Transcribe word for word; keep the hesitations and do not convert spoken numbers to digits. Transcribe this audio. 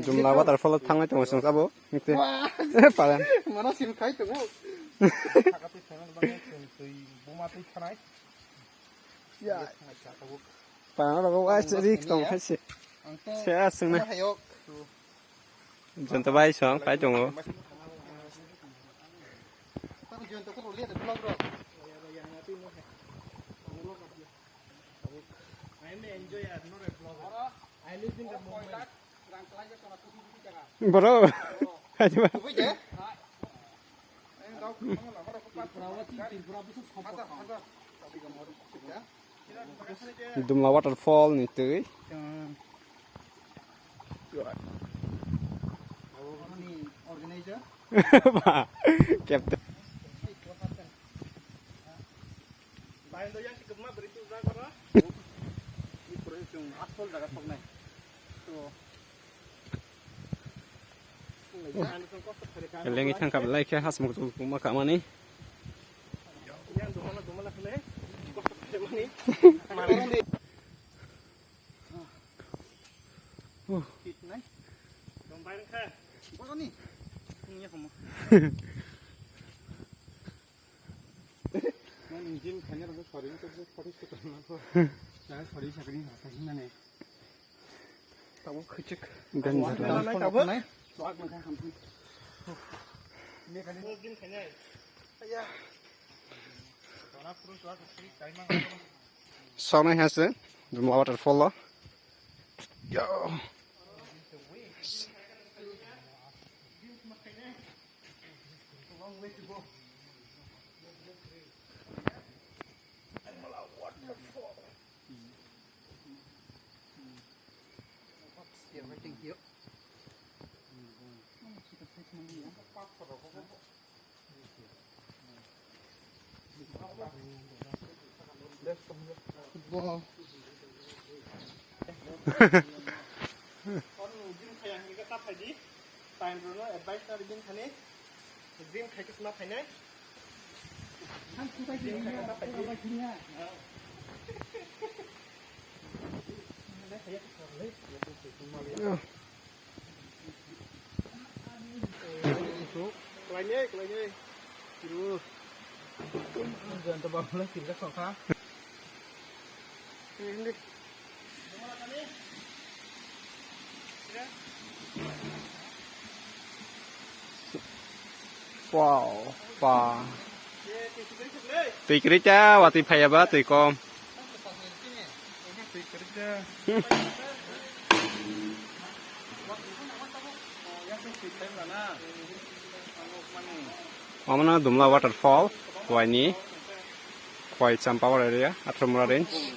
Jumla waterfall o thangnai tongo chwng sabo. Mikte. Paran. Mana sim khai tongo. Twi buma twi thanai. Ya. Paran rogo wa risk tong khai se. Ang to. Se aswng na. Hayok. Jonto bai song khai tongo. Jonto ko le vlog ro. Bro. Dumla waterfall ni twi. Organizer. Ba, captain. Bai, do yang si kebma beri tu jaga ra. Ni pura chwng asol jaga soknai. So, Elengwi thangkha belai khe hasmuk tubuma kamani. Yang dumala dumala khle. Kosto khle mani. Mani. Kit nai. Dong bai rengkha. Boloni. Ngi khomo. Nang gym khaina rok sorry, sorry, sorry, sorry, sorry, sorry, sorry, sorry, sorry. Tamo khwchwk. Ganjar. Nang tamo. Swak mangkha hampi. Gym khaina. Aya. Dona puru swak hampi, kaima. Soknai hase, Dumla waterfall o. Yo. Football. Time rwno advice na rigin thani. Gym khai khe sma phainai. Gym khai khe sma phainai. Klainai, klainai. Tiru. Janta babula tirga sokha. Hindi. Wow, pa. Twi kwrwi ta, watwi phaiya ba, twi kom. Omono Dumla waterfall, Khowai ni, Khowai Champawar area, Atharmura range.